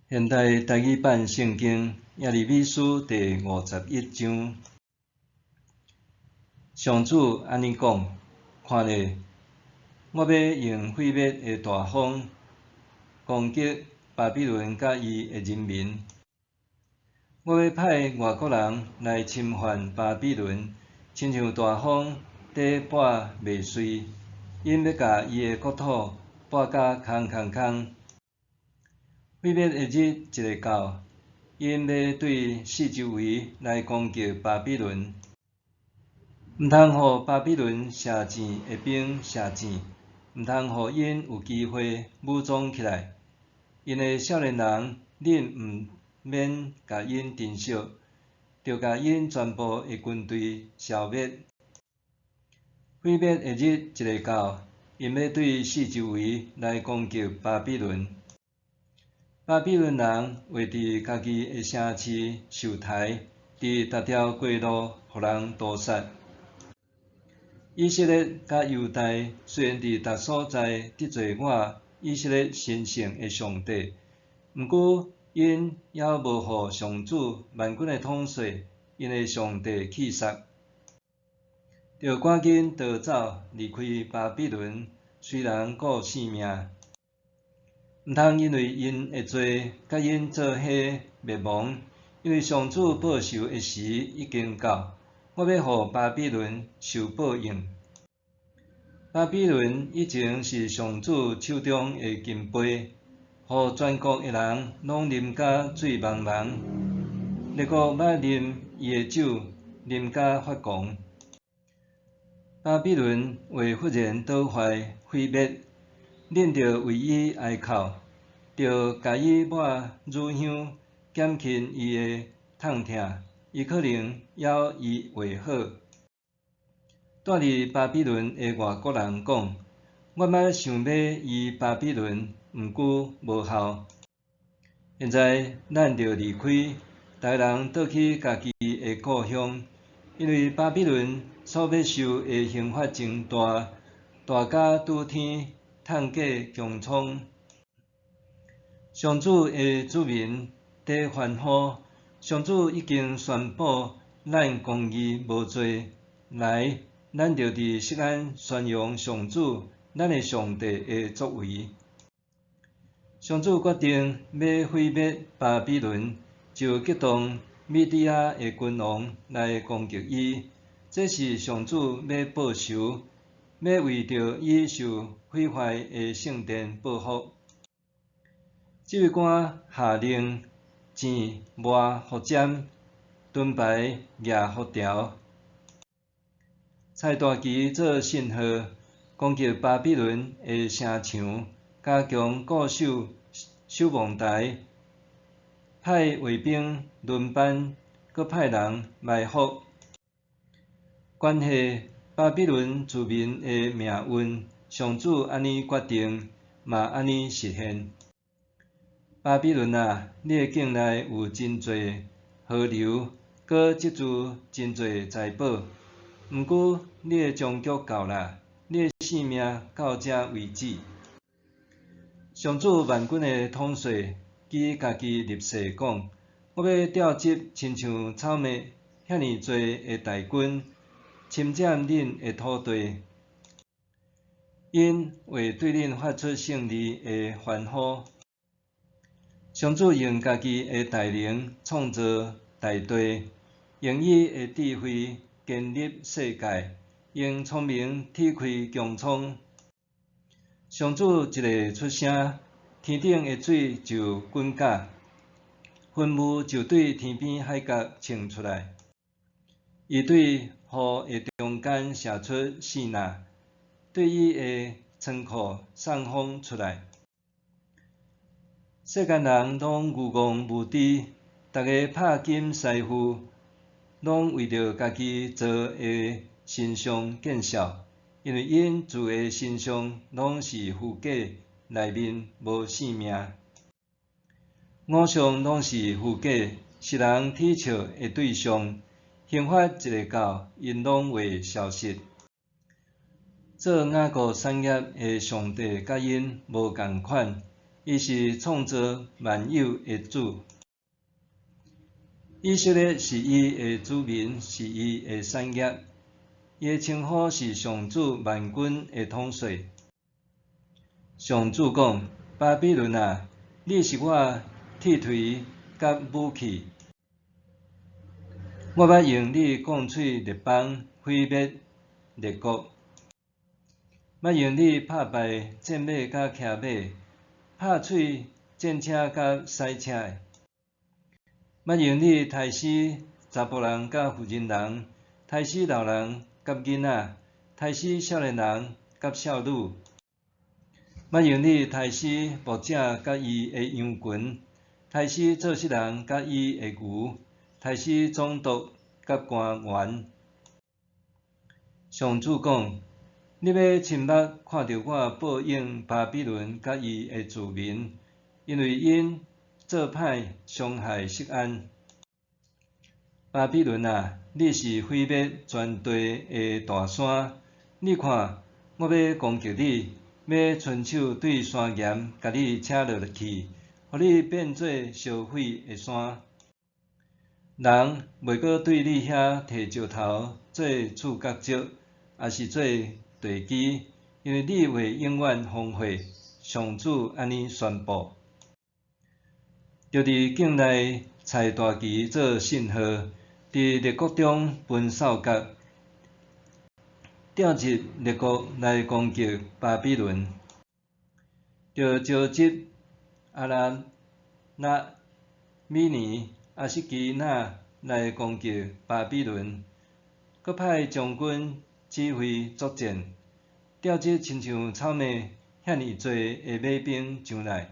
現代台語版聖經耶利米書第51章，上主按呢講：看咧，我欲用毀滅的大風攻擊巴比倫佮伊的人民。我欲派外國人來侵犯巴比倫，親像大風佇掰麥穗，𪜶欲共伊的國土掰甲空空空。毀滅的日一下到，𪜶欲對四周圍來攻擊巴比倫。毋通予巴比倫射箭的兵射箭，毋通予𪜶有機會武裝起來。𪜶的少年人，恁毋免共𪜶珍惜，著共𪜶全部的軍隊消滅。毀滅的日一下到，𪜶欲對四周圍來攻擊巴比倫。巴比倫人會佇家己的城市受刣，佇逐條街路予人屠殺。以色列佮猶大雖然佇逐所在得罪我以色列神聖的上帝，毋過𪜶猶無予上主萬軍的統帥𪜶的上帝氣煞，著趕緊逃走離開巴比倫，隨人顧性命。毋通因為𪜶的罪，佮𪜶做伙滅亡，因為上主報仇的時已經到，我欲予巴比倫受報應。巴比倫以前是上主手中的金杯，予全國的人攏啉甲醉茫茫。列國捌啉伊的酒，啉甲發狂。巴比倫會忽然倒壞毀滅。恁著為伊哀哭，著共伊抹乳香，減輕伊的痛疼，伊可能猶醫會好。住佇巴比倫的外國人講：我捌想欲醫巴比倫，毋過無效。現在咱著離開，逐个人倒去家己的故鄉，因為巴比倫所欲受的刑罰真大，大甲拄天。痛過穹蒼，上主的子民佇歡呼，上主已經宣布咱公義無罪。來，咱著佇錫安宣揚上主，咱的上帝的作為。上主決定欲毀滅巴比倫，就激動米底亞的君王來攻擊伊。這是上主欲報仇，欲為著伊受毀壞的聖殿報復。指揮官下令箭磨予尖，盾牌夯予牢，拆大旗做信號，攻擊巴比倫的城牆，加強固守守望台，派衛兵輪班，閣派人埋伏。關係巴比倫子民的命運，上主按呢決定，嘛按呢實現。巴比倫啊，你的境內有真濟河流，閣積聚真濟財寶。毋過你的終局到啦，你的性命到這為止。上主萬軍的統帥舉家己立誓講：我欲調集親像草麥遐爾濟的大軍，侵佔恁的土地。𪜶會對恁發出勝利的歡呼。上主用家己的大能創造大地，用伊的智慧建立世界，用聰明鐵開穹蒼。上主一下出聲，天頂的水就滾攪，雲霧就對天邊海角衝出來。伊對雨的中間射出爍爁，對伊的倉庫送風出來。世間人攏愚戇無知，逐家拍金師傅，攏為著家己造的神像見笑，因為𪜶做的神像攏是虛假，內面無性命。偶像攏是虛假，是人恥笑的對象。刑罰一下到，𪜶攏會消失。做雅各產業的上帝佮𪜶無仝款，伊是創造萬有的主。以色列是伊的子民，是伊的產業。伊的稱呼是上主萬軍的統帥。上主講：巴比倫啊，你是我鐵槌佮武器，我欲用你摃碎列邦，毀滅列國。欲用你拍敗戰馬佮騎馬，拍碎戰車佮駛車的。欲用你刣死查埔人佮婦人人，刣死老人佮囡仔，刣死少年人佮少女。欲用你刣死牧者佮伊的羊群，刣死做穡人佮伊的牛，刣死總督佮官員。上主講：你欲親目看著我報應巴比倫佮伊的子民，因為𪜶做歹傷害錫安。巴比倫啊，你是毀滅全地的大山，你看，我欲攻擊你，欲伸手對山岩共你扯落去，予你變做燒毀的山。人袂閣對你遐提石頭做柱角石，抑是做地基，因為你話永遠荒廢。上主按呢宣布。著佇境內插大旗做信號，佇列國中分哨角，召集列國來攻擊巴比倫。著召集亞拉臘、米尼、亞實基拿來攻擊巴比倫，閣派將軍指揮作戰，調集親像草麥遐爾濟的馬兵上來。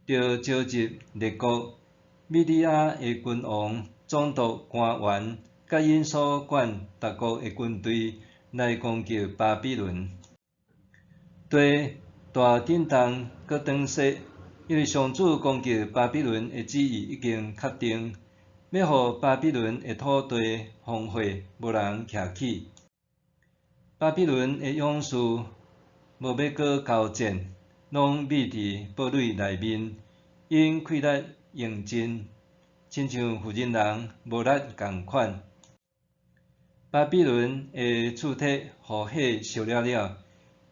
著召集列國、米底亞的君王、總督、官員，佮𪜶所管逐國的軍隊來攻擊巴比倫。地大震動，閣轉說，因為上主攻擊巴比倫的旨意已經確定，欲予巴比倫的土地荒廢，無人徛起。巴比倫的勇士無欲閣交戰，攏覕佇堡壘內面，𪜶氣力用盡，親像婦人人無力仝款。巴比倫的柱體予火燒了了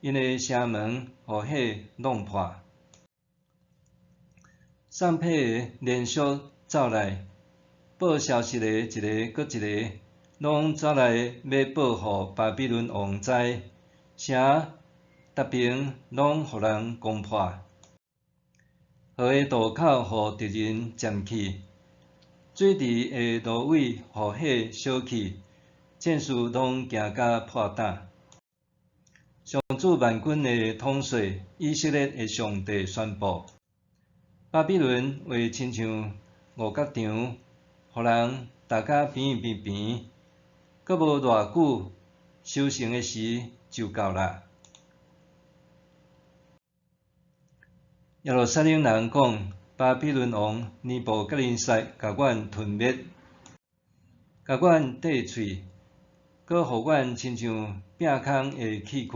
，𪜶的城門予火弄破。送批的連續走來，報消息的一个閣一个，攏走來欲報予巴比倫王知，城逐爿攏予人攻破，河的渡口予敵人佔去，水池的蘆葦予火燒去，戰士攏驚甲破膽。上主萬軍的統帥，以色列的上帝宣布：巴比倫會親像五角場，予人踏甲平平平，閣無偌久，收成的時就到啦。耶路撒冷人講：巴比倫王尼布甲尼撒共阮吞滅，共阮剁碎，閣予阮親像餅空的器具。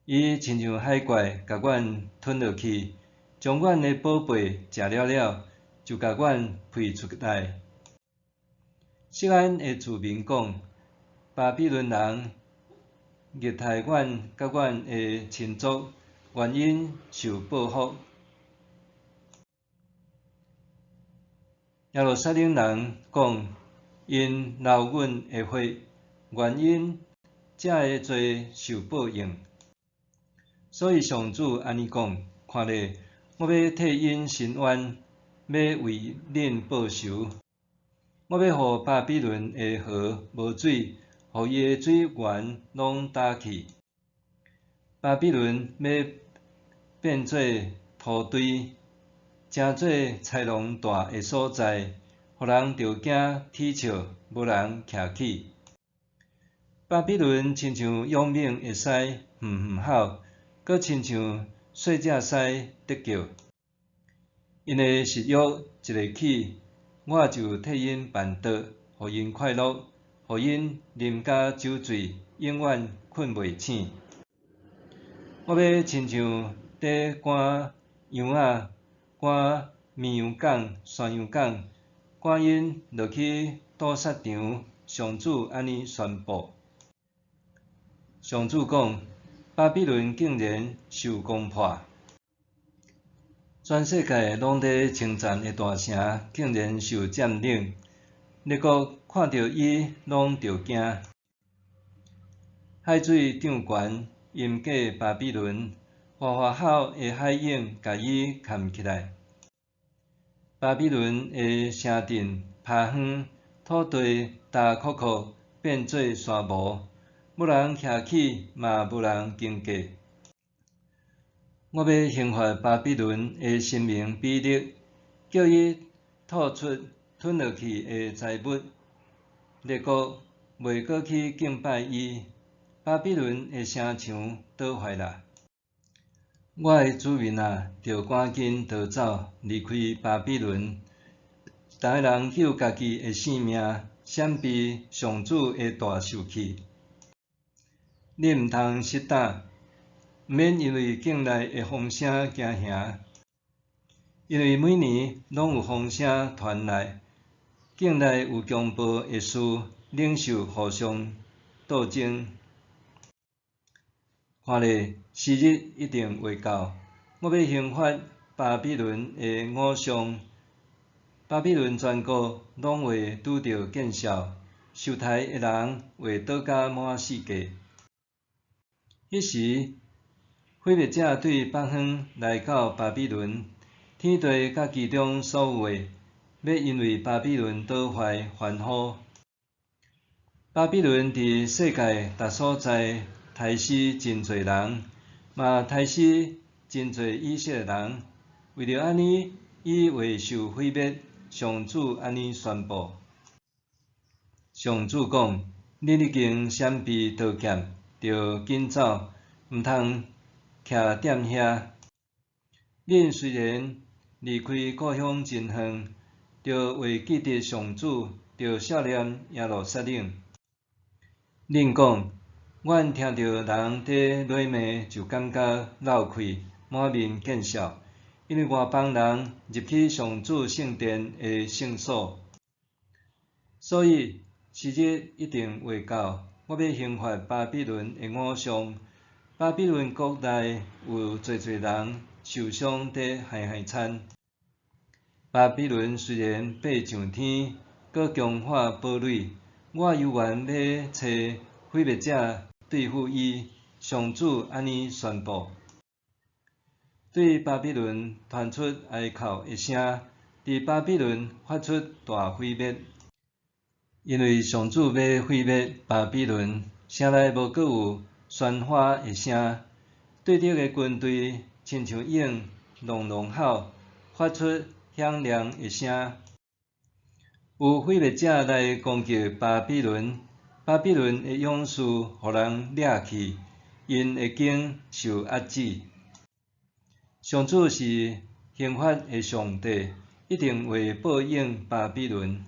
伊親像海怪，共阮吞落去，將阮的寶貝食了了，就共阮噴出來。錫安的子民講：巴比倫人虐待阮佮阮的親族，願𪜶受報復。耶路撒冷人講：𪜶流阮的血，願𪜶這个罪受報應。所以上主按呢講：看咧，我欲替𪜶伸冤，欲為恁報仇。我欲予巴比倫的河無水，予伊的水源攏乾去。巴比倫欲變做土堆，成做豺狼蹛的所在，予人著驚啼笑，無人徛起。巴比倫親像勇猛的獅，哼哼吼，閣親像細隻獅咧叫。𪜶的食欲一下起，我就替𪜶辦桌，予𪜶快樂，予𪜶啉甲酒醉，永遠睏袂醒。我欲親像佇趕羊仔、趕綿羊犅、山羊犅，趕𪜶落去屠殺場。上主按呢宣布。上主講：巴比倫竟然受攻破，全世界攏佇稱讚的大城竟然受佔領，列國看著伊攏著驚。海水漲懸，淹過巴比倫，嘩嘩吼的海湧共伊崁起來。巴比倫的城鎮趴荒，土地焦涸涸，變做沙漠，無人徛起，嘛無人經過。我欲刑罰巴比倫的神明比勒，叫伊吐出吞落去的財物，列國袂閣去敬拜伊。巴比倫的城牆倒壞啦！我的子民啊，著趕緊逃走，離開巴比倫。逐个人救家己的性命，閃避上主的大受氣。恁毋通失膽，毋免因為境內的風聲驚嚇，因為每年攏有風聲傳來，境內有強暴的事，領袖互相鬥爭。看咧，時日一定會到，我欲刑罰巴比倫的偶像，巴比倫全國攏會拄著見笑，受刣的人會倒甲滿四界。彼時，毀滅者對北方來到巴比倫，天地佮其中所有的，欲因為巴比倫倒壞歡呼。巴比倫佇世界逐所在刣死真濟人，嘛刣死真濟以色列人。為著按呢，伊會受毀滅。上主按呢宣布。上主講：恁已經閃避刀劍，著緊走，毋通徛踮遐。恁雖然離開故鄉真遠，著會記得上主，著數念耶路撒冷。恁講：阮聽著人佇詈罵，就感覺落氣，滿面見笑，因為外邦人入去上主聖殿的聖所。所以時日一定會到，我欲刑罰巴比倫的偶像。巴比倫國內有濟濟人受傷佇害害慘。巴比倫雖然爬上天，閣強化堡壘，我猶原欲差毀滅者對付伊。上主按呢宣布。對巴比倫傳出哀哭的聲，佇巴比倫發出大毀滅，因為上主欲毀滅巴比倫，城內無閣有喧譁的聲，對敵的軍隊親像鷹隆隆吼，發出響亮的聲。有毀滅者來攻擊巴比倫，巴比倫的勇士予人掠去，𪜶的弓受壓制。上主是刑罰的上帝，一定會報應巴比倫。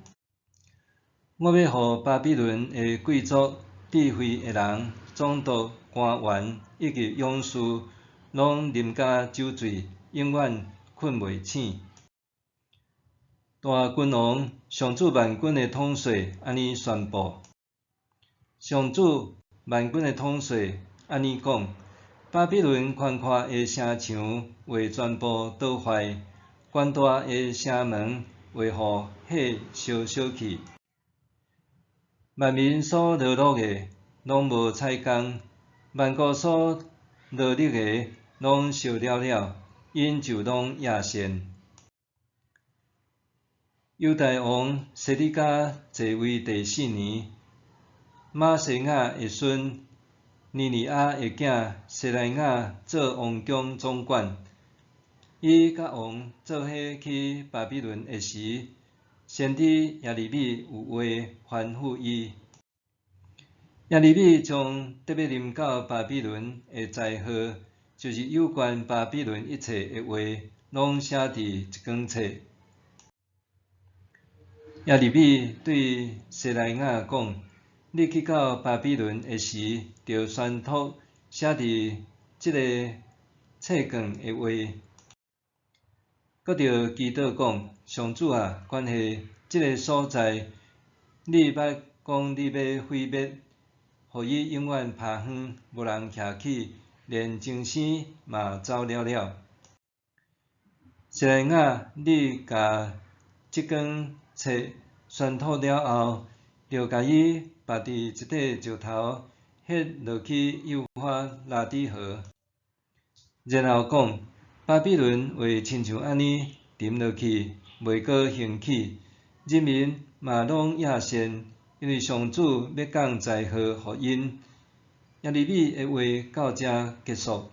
我欲予巴比倫的貴族、智慧的人、總督、官員以及勇士，攏啉甲酒醉，永遠睏袂醒。大君王上主萬軍的統帥按呢宣布：上主萬軍的統帥按呢講：巴比倫寬闊的城牆會全部倒壞，懸大的城門會予火燒燒去。萬民所勞碌的，攏無彩工；萬國所勞力的，攏燒了了，𪜶就攏掖線。猶大王西底家在位第四年，瑪西雅的孫尼利亞的囝西萊雅做王宮總管。伊佮王做伙去巴比倫的時，先知耶利米有話吩咐伊。耶利米將得欲臨到巴比倫的災禍，就是有關巴比倫一切的話，攏寫佇一卷冊。耶利米對西萊雅講：你去到巴比倫的時，著宣讀寫佇這个册卷的話。閣著祈禱講：上主啊，關係這个所在，你捌講你欲毀滅，予伊永遠拋荒，無人徛起，連鐘聲嘛走了了。設來雅，你共這卷冊宣讀了後，著共伊縛佇一塊石頭，歇落去幼發拉底河。然後講：巴比倫會親像按呢沉落去，袂閣興起，人民嘛攏厭眩，因為上主欲降災禍予𪜶。耶利米的話到遮結束。